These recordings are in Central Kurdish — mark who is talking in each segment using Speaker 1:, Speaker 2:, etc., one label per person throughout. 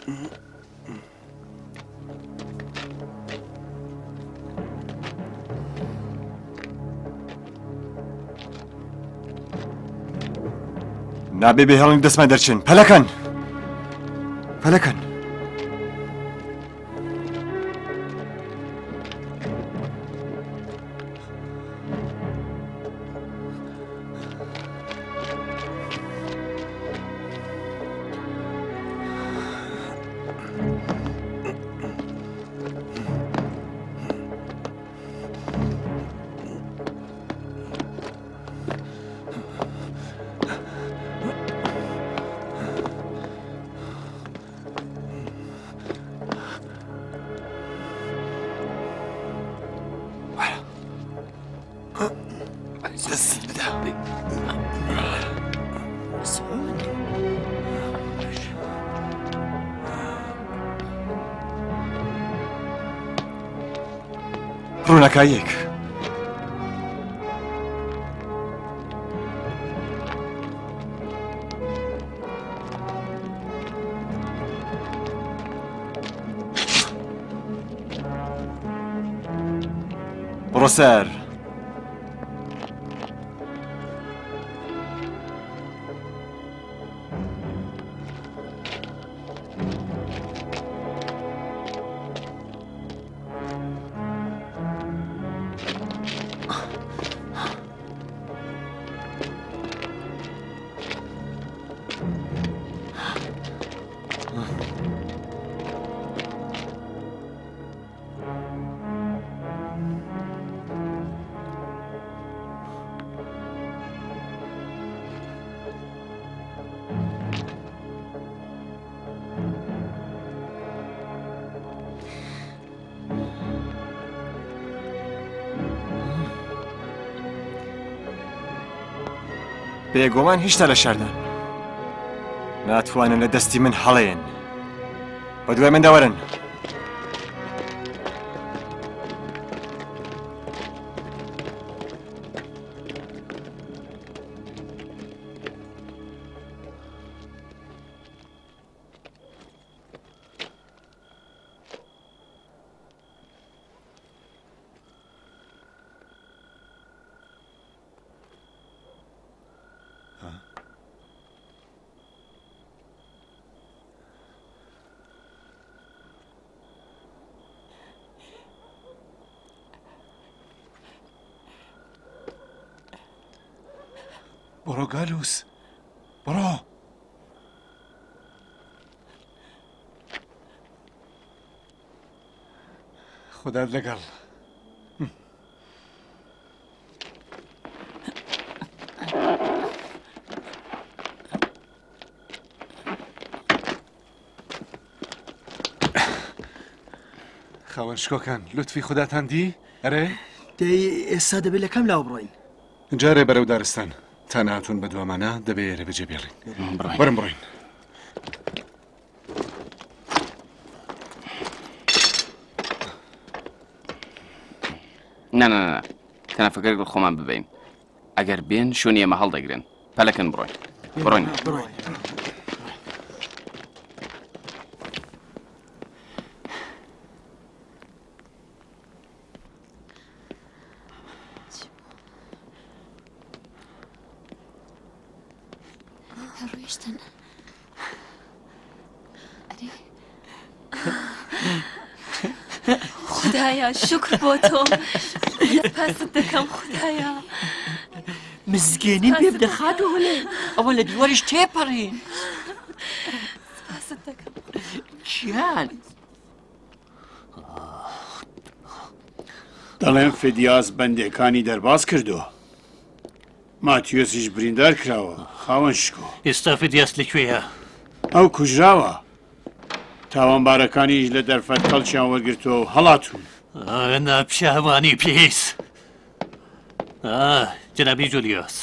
Speaker 1: نابێ بێهێڵین دەستمان دەرچن پەلەکەن پەلەکەن. دەستت بدە. ڕوونەکاییەک. بڕۆ سەر. بێگومان هیشتا لە شاردان ناتوانن لە دەستی من هەڵێن بە دوای مندا وەرن.
Speaker 2: بڕۆ گالوس بڕۆ. خودات لەگەڵ. خاوەن شکۆکان لوتفی خوداتان دی؟ ئەرێ؟
Speaker 3: دەی ئێستا دەبێت لە کام لاوە بڕۆین؟
Speaker 2: جارێ بەرەو دارستان تا نەهاتوون بە دوامانا دەبێ ئێرە بەجێ بێڵین. وەرن بڕۆین.
Speaker 4: نا نا نا تەنەفەکە لەگەڵ خۆمان ببەین ئەگەر بێن شوێنی ئێمە هەڵدەگرن پەلەکەن بڕۆین بڕۆین.
Speaker 5: ڕۆیشتن ئەرێ خدایە شکر بۆ تۆ پاست دەکەم خدایە
Speaker 6: مزگێنیم پێ بدە خاتوو هولێ ئەوە لە دیواریش تێپەڕین
Speaker 5: سپاست دەکەم
Speaker 6: گیان
Speaker 7: دەڵێن فدیاس بەندێکانی دەرباز کردووە. ماتیۆسیش بریندار کراوە خاوەن شکۆ.
Speaker 8: ئێستا فدیاس لە کوێیە؟
Speaker 7: ئەو کوژراوە. تاوانبارەکانیش لە دەرفەت کەڵکیان وەرگرتووە و هەڵاتوون.
Speaker 8: ئا ناپیاوانی پیس. ئا جەنابی جولیۆس.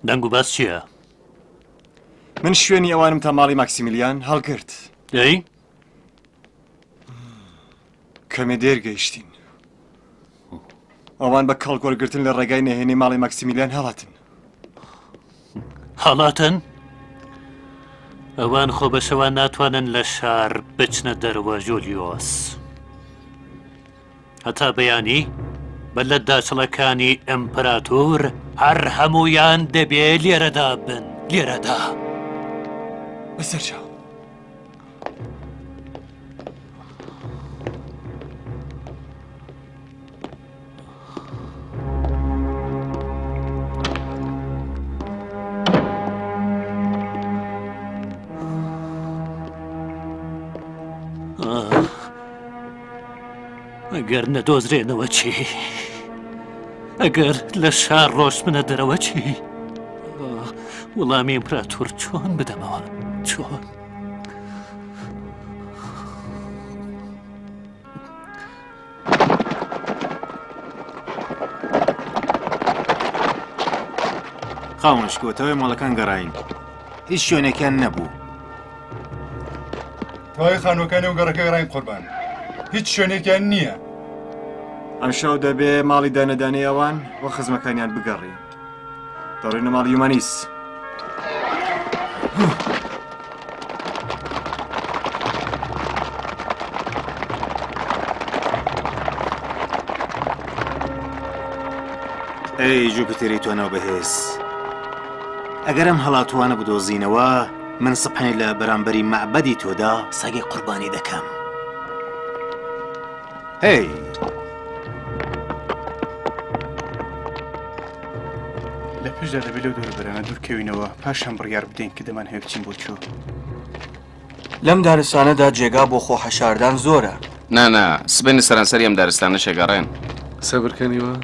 Speaker 8: دەنگ و باس چییە؟
Speaker 1: من شوێنی ئەوانم تا ماڵی ماکسیمیلیان هەڵگرت.
Speaker 8: دەی؟
Speaker 1: کەمێ دێر گەیشتین. ئەوان بە کەڵک وەرگرتن لە ڕێگای نهێنی ماڵی ماکسیمیلیان هەڵاتن.
Speaker 8: هەڵاتن؟ ئەوان خۆ بە شەوان ناتوانن لە شار بچنە دەرەوە جولیۆس. هەتا بەیانی بە لە داچڵەکانی ئیمپراتۆر هەر هەموویان دەبێ لێرەدا بن لێرەدا.
Speaker 1: بەسەر چاو.
Speaker 8: ئەگەر نەدۆزرێنەوە چی؟ ئەگەر لە شار ڕۆشتبنە دەرەوە چی؟ وەڵامی ئیمپراتۆر چۆن بدەمەوە؟ چۆن؟
Speaker 9: خاوەن شکۆ تەواوی ماڵەکان گەڕاین هیچ شوێنێکیان نەبوو.
Speaker 2: تەواوی خانووەکانی ئەو گەڕەکە گەڕاین قوربان هیچ شوێنێکیان نییە.
Speaker 1: ئەمشەو دەبێ ماڵی دانەدانەی ئەوان و خزمەکانیان بگەڕین. دەڕۆینە ماڵی یومانیس.
Speaker 9: ئەی جوپیتەری توانا و بەهێز ئەگەر ئەم هەڵاتووانە بدۆزینەوە من سبحەنێ لە بەرامبەری مەعبەدی تۆدا سەگێک قوربانی دەکەم. هەی!
Speaker 10: لە پێشدا دەبێت لەو دەوروبەرانە دوورکەوینەوە پاشان بڕیار بدەین کە دەمانهەوێت بچین بۆ کوێ.
Speaker 11: لەم دارستانەدا جێگا بۆ خۆ حەشاردان زۆرە.
Speaker 4: نا نا، سبەینێ سەرانسەری ئەم دارستانەش ئەگەڕێن.
Speaker 2: سەبر کەن ئیوە.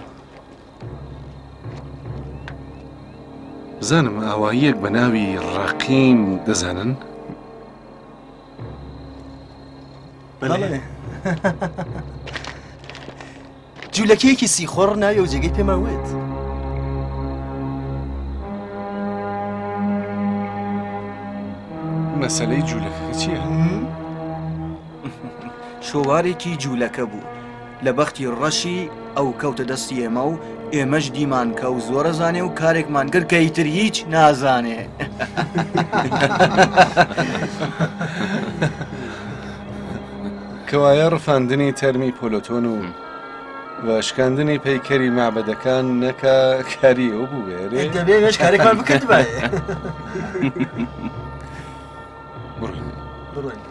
Speaker 2: بزانم ئاواییەک بە ناوی ڕەقیم دەزانن؟
Speaker 3: بەڵێ. جولەکەیەکی سیخۆڕ ناوی ئەو جێگەی پێمان وت.
Speaker 2: مەسەلەی جولەکەکە چییە؟
Speaker 11: شۆوارێکی جوولەکە بوو. لە بەختی ڕەشی ئەو کەوتە دەستی ئێمە و ئێمەش دیمان کە ئەو زۆر ئەزانێ و کارێکمان کرد کە ئیتر هیچ نازانێ.
Speaker 2: کەوایە ڕفاندنی تەرمی پۆلۆتۆن و و شکاندنی پەیکەری مەعبەدەکان نەکا کاری ئەو بووبێ ئەرێ؟
Speaker 3: دەبێ ئێمەش کارێکمان بکردبایە.
Speaker 2: بڕۆین.
Speaker 3: بڕۆین.